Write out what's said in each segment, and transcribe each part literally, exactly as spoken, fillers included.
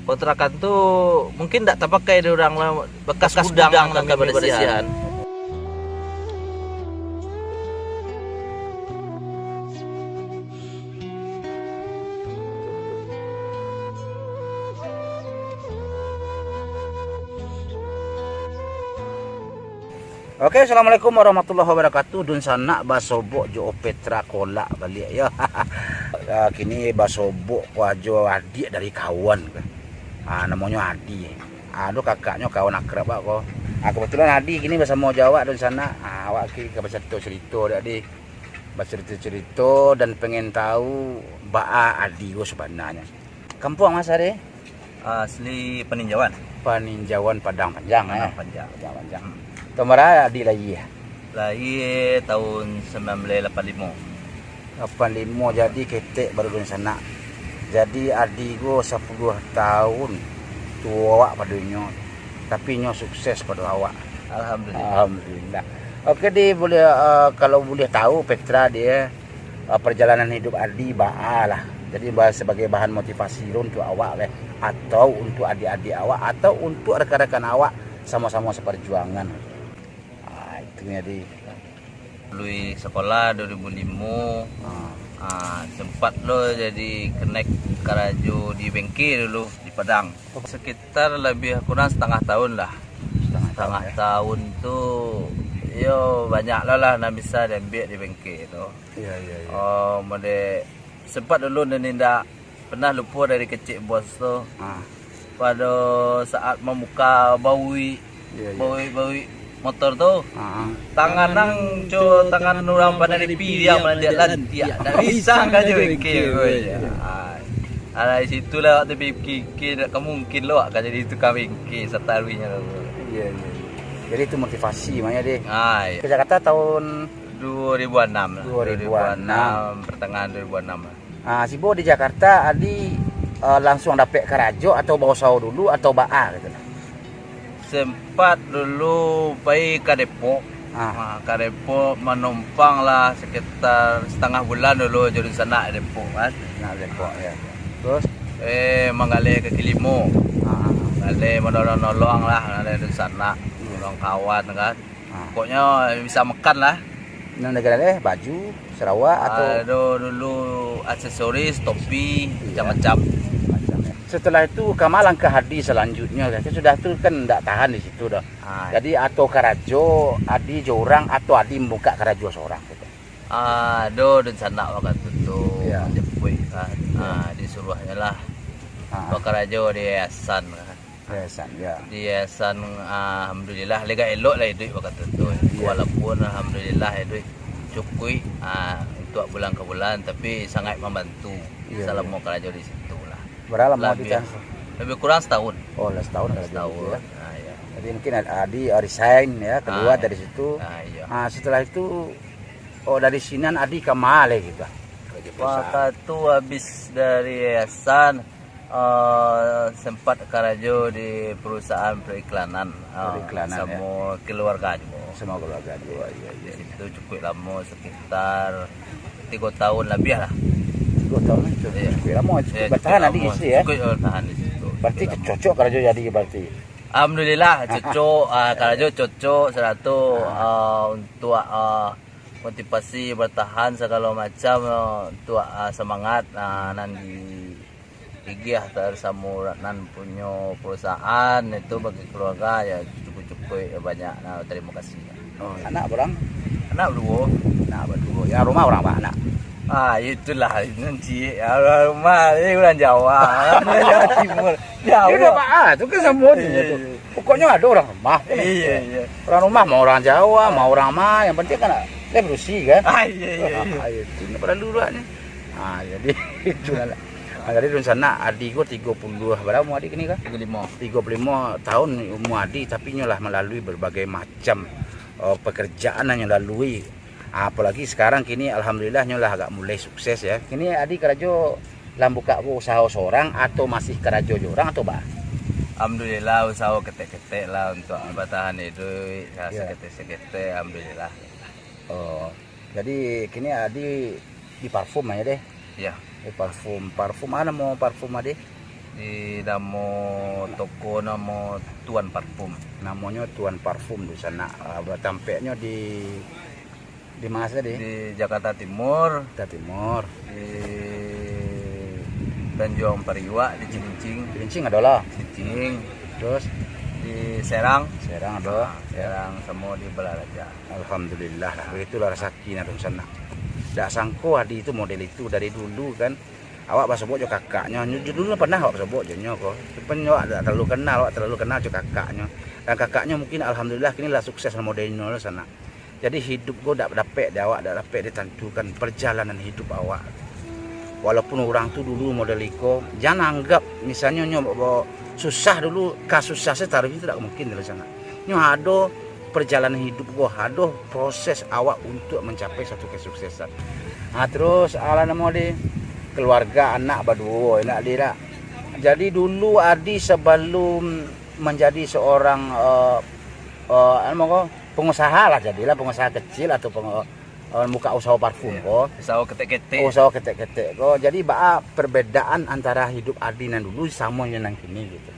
Kontrakan tu mungkin ndak tapakai dek urang lah, bekas gudang lah kami barasiahan. Oke, assalamualaikum warahmatullahi wabarakatuh. Dunsanak basobok jo Opetra Kolak baliak, yo. Ah, kini basobok ko jo adiak dari kawan ko. Ah, namonyo Adi. Ah, tu kakaknyo kawan akrab awak ko. Ah, kebetulan Adi kini basamo jo awak dunsanak. Ah, awak kini ka bacarito-carito dek Adi. Bacarito-carito dan pengen tahu baa Adi ko sabananyo. Kampuang ma asal Adi? Asli Paninjauan. Paninjauan Padang Panjang, eh? Padang Panjang. Padang Panjang. Hmm. Tahun bara Adi lahia? Lahia tahun sembilan belas lapan limo. Lapan limo, jadi ketek baru dunsanak. Jadi Adi ko sapuluah tahun tuo awak pado inyo, tapi inyo sukses pado awak. Alhamdulillah. Alhamdulillah. Oke, Di, boleh, eh, kalau boleh tahu, Petra, Di, eh, perjalanan hidup Adi baa lah. Jadi, ba-, sebagai bahan motivasi lo untuk awak, eh, atau untuk adik-adik awak, atau untuk rekan-rekan awak samo-samo seperjuangan. Ah, itu jadi. Lalui sekolah dua ribu limo, ah, sempat lo jadi kenek karajo di bengke dulu, di Padang. Sekitar lebih kurang setengah tahun lah. Setengah tahun, yo. Setengah tahun tu, yo, banyak lo lah nan bisa diambiak di bengke tu. Iya, iya, iya. Oh, mode sempat dulu nan indak pernah lupo dari kecek bos tu. Ah. Pado saat mamuka bauik, iya, iya, bauik-bauik motor tu. Ah, ah. Tangan nang co tangan urang pandai nipi, dia malantiak-lantiak. Ndak bisa karajo bengke ko, iya. Ah. Alah, di situ lah waktu pikir-pikir, ndak ka mungkin lo awak ka jadi tukang bengke sataruihnyo tu. Iya, iya, iya. Jadi itu motivasi maknyo, Di. Ah, iya. Ke Jakarta tahun dua ribu enam lah. Dua ribu enam. Dua ribu enam, pertengahan dua ribu enam lah. Ah, sibo di Jakarta, Adi, eh, langsuang dapek karajo atau bausaho dulu atau baa gitu lah? Sempat dulu pai ka Depok. Ah. Ah, ka Depok manumpang lah sekitar setengah bulan dulu jo dunsanak di Depok kan. Nah, Depok, ya. Terus? Eh, manggaleh kaki limo. Ah. Manggaleh manolong-nolong lah, manggaleh dunsanak, hmm, nolong kawan kan. Ah. Pokoknyo bisa makan lah. Nan dagang eh, baju, sarawak, atau? Ado dulu aksesoris, topi, iya, macam-macam. Macam, ya. Setelah itu, kama langkah Adi selanjutnya, kan? Sudah tu kan ndak tahan di situ dah. Ah, iya. Jadi, atau karajo Adi jo urang, atau Adi membuka karajo seorang, gitu. Ah, ado dunsanak wakatu tu, iya, japuik kan. Iya. Ah, disuruahnyo lah, ah, bakarajo di yayasan kan. Yayasan, ya. Di yayasan, ah, alhamdulillah, agak elok lah iduik wakatu tu. Iya. Walaupun alhamdulillah iduik cukuik, ah, untuak bulan ka bulan, tapi sangaik mambantu, iya, salamo, iya, karajo di situ lah. Bara lamo di sana? Lebih kurang setahun. Oh, lah setahun karajo di situ, ya. Setahun, ah, iya. Jadi mungkin Adi, ah, resign, ya, keluar dari situ. Ah, iya. Ah, setelah itu, oh, dari sinan Adi ka ma lai gitu? Karajo perusahaan. Wakatu habis dari yayasan, eh, sempat karajo di perusahaan periklanan, eh, periklanan, ya, samo keluarga juo. Samo keluarga juo, iya, iya. Di situ cukuik lamo, sekitar tigo tahun labiah lah. Tigo tahun itu, iya, cukuik lamo, cukuik, iya, cukuik batahan lamo, di situ, ya? Cukuik batahan di situ. Berarti cukuik lamo. Cocok karajo jadi berarti? Alhamdulillah, cocok, ah, karajo cocok, sarato, ah, untuak, ah, motivasi bertahan sagalo macam, eh, untuak, ah, semangat, ah, nan di igiah tarsamo nan punyo perusahaan itu bagi keluarga, ya, cukuik-cukuik, ya, banyak, nah, tarimo kasih. Oh, anak barang? Anak baduo. Anak baduo. Ya, rumah urang, Pak, anak? Ah, itulah, nan ciek. Ah, rumah, eh, urang Jawa. Urang Jawa Timur. Jawa. Iyo, Pak, ah, tu kan samo tu. Iya, iya. Pokoknyo ado urang rumah. Iya, iya. Urang rumah, mau urang Jawa, mau urang ma, yang penting kan, ah, bersih kan? Ah, iya, iya, iya. Ah, itu, ndak paralu lah ni. Ah, jadi, itulah. Ah, jadi, dunsanak, Adi ko tigo puluah, bara umua Adi kini kan? Tigo limo. Tigo puluah limo tahun umua Adi, tapi nyo lah malalui berbagai macam, eh, pekerjaan nan nyo lalui. Ah, apalagi sekarang kini, alhamdulillah, nyo lah agak mulai sukses, ya. Kini Adi karajo lah buka usaho sorang atau masih karajo jo urang atau ba? Alhamdulillah, usaho ketek-ketek lah untuk batahan iduik, ya, saketek-saketek, alhamdulillah. Oh, jadi kini Adi di parfum aja deh? Ya. Di parfum. Parfum, a namo parfum Adi? Di namo toko, namo Tuan Parfum. Namonyo Tuan Parfum di sanak. Ah, batampeknyo di, di ma tadi? Di Jakarta Timur. Jakarta Timur. Di Tanjuang Pariuak, di Cilincing. Cilincing ado lah. Cilincing. Terus? Di Serang. Serang ado. Ah, Serang samo di Balaraja. Alhamdulillah lah. Begitulah rasaki nan dunsanak. Dak sangko Adi tu model itu dari dulu kan. Awak basobok jo kakaknyo. Nyo dulu pernah awak basobok jo nyo ko. Cuman awak dak terlalu kenal, awak terlalu kenal jo kakaknyo. Dan kakaknyo mungkin alhamdulillah kini lah sukses lah model nyo lah sanak. Jadi hidup ko dak dapek di awak, dak dapek ditentukan perjalanan hidup awak. Walaupun urang tu dulu model iko, jan anggap misalnyo nyo ba-, susah dulu, ka susah se taruih itu dak mungkin dari sanak. Nyo ado perjalanan hidup ko, ado proses awak untuk mencapai satu kesuksesan. Nah, terus alah namo di keluarga, anak baduo, enak di dak. Jadi dulu Adi sebelum menjadi seorang, eh, eh, anu ko, pengusaha lah, jadilah pengusaha kecil atau pengu-, eh, buka usaha parfum ko. Usaha ketek-ketek. Usaha ketek-ketek ko. Jadi baa perbedaan antara hidup Adi nan dulu samo jo nan kini gitu?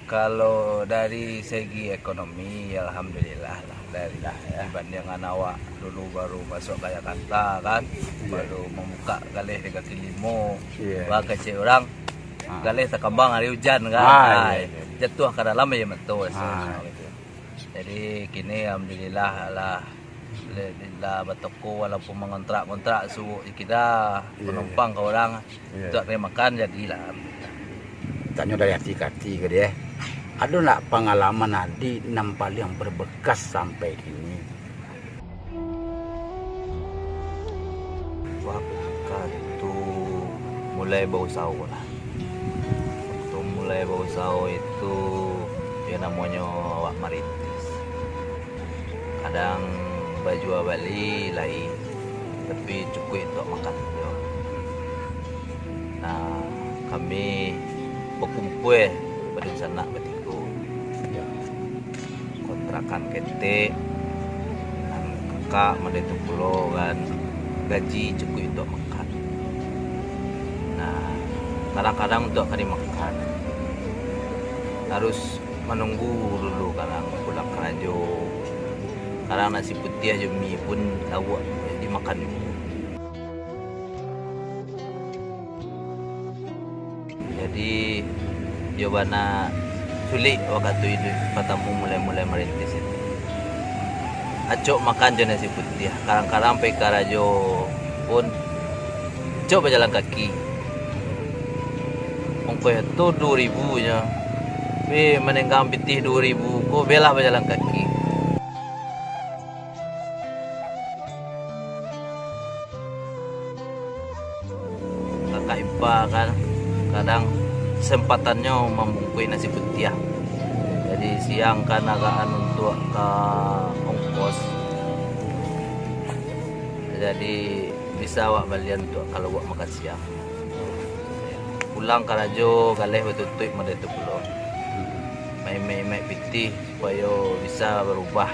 Kalau dari segi ekonomi, ya alhamdulillah lah. Dari, ya, dibandiangkan awak dulu baru masuk ka Jakarta kan, iya, baru mambuka galeh di kaki limo, iya, bakecek urang, ah, galeh takambang ari ujan kan. Ah, iya, iya. Jatuah ka dalam aia mato, ah, gitu. Jadi kini alhamdulillah lah, lah batoko walaupun mangontrak-kontrak, suok dikira, iya, iya, panumpang ka urang, iya, untuak cari makan jadilah. Tanyo dari hati ka hati ko deh. Ado ndak pangalaman Adi nan paliang berbekas sampai kini? Wakatu mulai bausaho lah. Waktu mulai bausaho itu, yo namonyo awak marintis. Kadang bajua bali lai, tapi cukuik untuak makan sajo. Nah, kami bakumpua badunsanak batigo. Kontrakan ketek, nan kakak mandeh tu pulo kan, gaji cukuik untuak makan. Nah, kadang-kadang untuak kari makan, harus manunggu dulu kadang pulang karajo. Kadang nasi putiah jo mi pun lauak dimakan juo. Jadi, iyo bana sulik wakatu iduik patamu mulai-mulai marintis itu. Acok makan jo nasi putiah, kadang-kadang pai karajo pun acok bajalan kaki. Ongkoih tu duo ribu nyo, tapi maninggang pitih duo ribu ko, bia lah bajalan kaki. Kakak ipar kan, kadang kesempatannyo mambungkuih nasi putiah. Jadi siang kan agakan untuak ka ongkos. Jadi bisa awak balian untuak ka lauak makan siang. Pulang karajo galeh batutuik model tu pulo. Maimaik-imaik pitih supayo bisa barubah.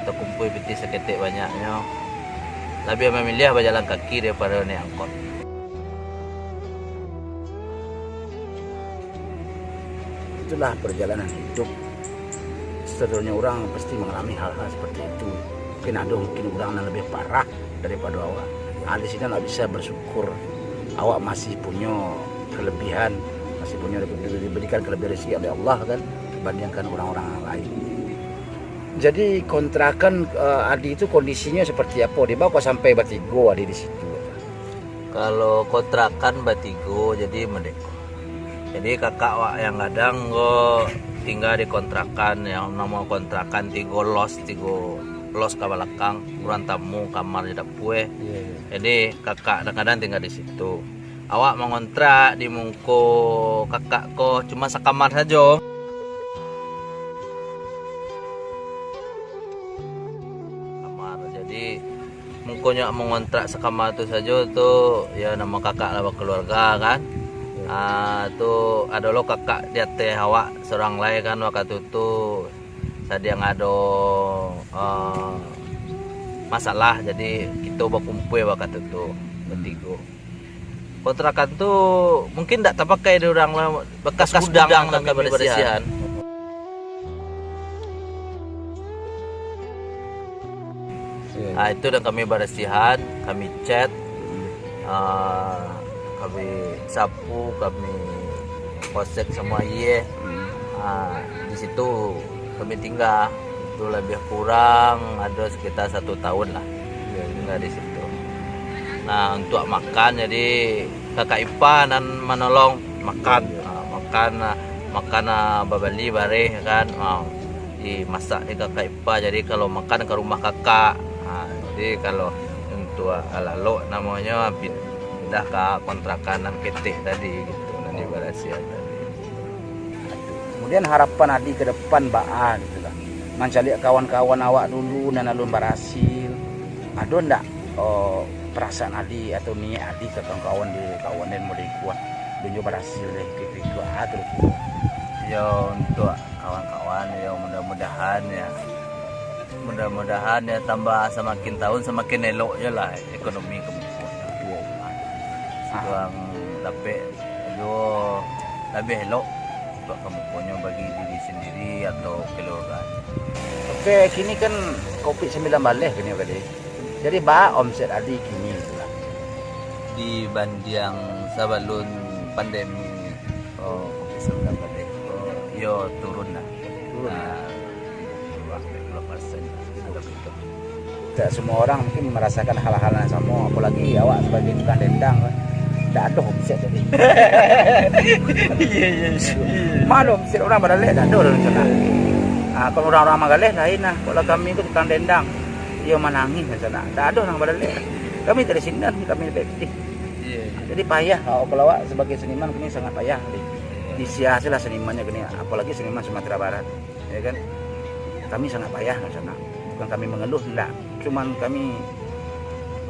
Atau kumpua pitih saketek banyaknyo, labiah mamiliah bajalan kaki daripado naiak angkot. Itulah perjalanan hidup. Setelahnya urang pasti mangalami hal-hal seperti itu. Mungkin ado, mungkin urang nan labiah parah daripado awak. Ah, di siko nak bisa bersyukur, awak masih punyo kelebihan, masih punyo di-, diberikan kelebihan rezeki oleh Allah kan, dibandingkan urang-urang yang lain. Jadi kontrakan, eh, Adi itu kondisinyo seperti apo? Di bawah kok sampai batigo Adi di situ? Kalau kontrakan batigo, jadi merdeka. Jadi kakak wak yang gadang ko tingga di kontrakan, yang namo kontrakan tigo los, tigo los ka balakang, ruang tamu, kamar, dapua. Iya, iya. Jadi kakak kadang-kadang tingga di situ. Awak mangontrak di muko kakak ko cuma sakamar sajo. Kamar, jadi mukonyo mangontrak sakamar tu sajo tu, ya, namo kakak lah bakaluarga kan. Ya. Ah, tu ado lo kakak di ateh awak surang lai kan, wakatu tu sadiang ado, ah, masalah, jadi kito bakumpua wakatu tu, batigo. Kontrakan tu mungkin ndak tapakai dek urang lah, bekas gudang lah kami barasiahan. Ah, itu dah kami barasiahan, kami cat, ah, kami sapu, kami kosek semua, iyo. Ah, di situ kami tinggal. Itu lebih kurang ada sekitar satu tahun lah tinggal di situ. Nah, untuk makan, jadi kakak ipar nan manolong makan. Ah, makan, ah, makan, ah, babali bareh kan. Ah, dimasak di kakak ipar. Jadi kalau makan ka rumah kakak. Ah, jadi kalau untuk lalok namonyo pi-, pindah ka kontrakan nan ketek tadi gitu, nan di barasiahan tadi. Kemudian harapan Adi ke depan baa gitu lah. Mancaliak kawan-kawan awak dulu nan alun barasil. Ado ndak, eh, perasaan Adi atau niat Adi ke kawan-kawan di kawan den model iko ah? Dunyo barasil deh, kito-kito ah, terus. Yo, untuk kawan-kawan, yo, mudah-mudahan, ya. Mudah-mudahan, ya, tambah samakin tahun samakin elok je lah ekonomi kampung. Iyo. Ah. Urang dapek juo labiah elok untuk kamukonyo bagi diri sendiri atau keluarga. Oke, kini kan covid sembilan belas kini kali. Jadi, baa omset Adi kini tu lah? Dibandiang sabalun pandemi, oh, covid sembilan belas, oh, iyo turun lah. Turun. Ah, tigo puluah, tigo puluah persen lah, lebih tu. Tak semua orang mungkin merasakan hal-hal yang sama, apalagi awak sebagai tukang dendang kan. Tak ada omset tadi. Iya, iya, iya. Mana omset orang badalek, tak ada orang sana. Ah, kalau orang-orang Magaleh lain lah. Kalau kami tu tukang dendang, iyo manangih di sana. Tak ada orang badalek. Kami dari sini, kami dari Peti. Iya, iya. Jadi payah, kalau awak sebagai seniman kini sangat payah. Iya. Disia sajolah senimannyo kini, apalagi seniman Sumatera Barat. Ya kan? Kami sangat payah di sana. Bukan kami mengeluh, ndak. Cuman kami,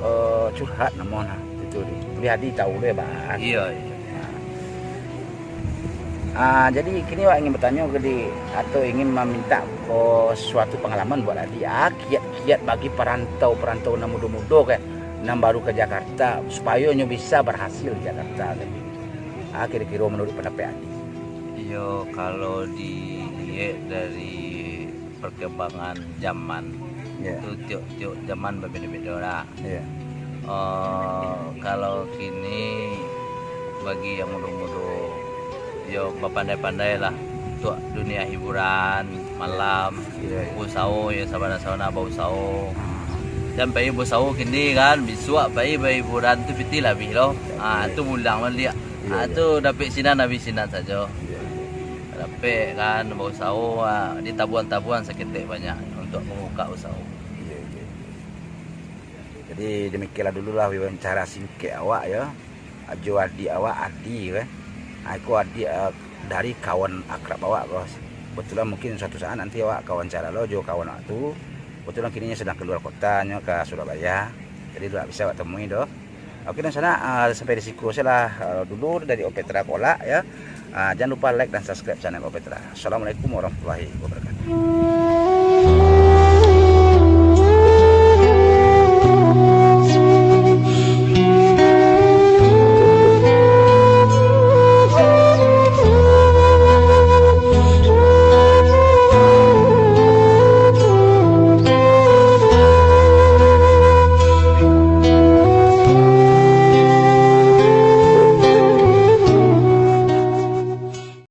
eh, curhat namo nah, itu di. Boleh Adi tahu deh, Bang. Iya, iya. Ah, jadi kini awak ingin bertanya ke di, atau ingin meminta, oh, suatu pengalaman buat Adi. Ah, kiat-kiat bagi perantau-perantau nan mudo-mudo kan, nan baru ke Jakarta, supaya nyo bisa berhasil di Jakarta kan. Ah, kira-kira menurut pendapat Adi. Iyo, kalau diliek dari perkembangan zaman, ya, tu tiok-tiok zaman babeda-beda lah. Ya. Eh, kalau kini bagi yang mudo-mudo, yo bapandai-pandai lah untuk dunia hiburan malam. Ya, ya. Usaho yo sabana-sabana bausaho. Hmm. Jan pai bausaho kini kan, bisuak pai bahiburan tu piti labiah lo. Ya, ah, ya. Tu bulang lo liak. Ya, ah, ya. Tu dapek sinan habis sinan sajo. Ya, ya. Dapek kan, bausaho, ah, ditabuang-tabuang saketek banyak untuk mambuka usaho. Iya, iya, iya. Jadi, demikianlah dululah wawancara singkek awak, ya. Ajo adiak awak, Adi, kan. Ah, iko adiak, eh, dari kawan akrab awak, ko. Kebetulan mungkin suatu saat nanti awak ka wawancara lo jo kawan awak tu. Kebetulan kini nyo sedang keluar kota, nyo ka Surabaya. Jadi, dak bisa awak temui doh. Oke, dan sanak, ah, sampai di siko sajolah, ah, dulu dari Opetra Kolak, ya. Ah, jangan lupa like dan subscribe channel Opetra. Assalamualaikum warahmatullahi wabarakatuh.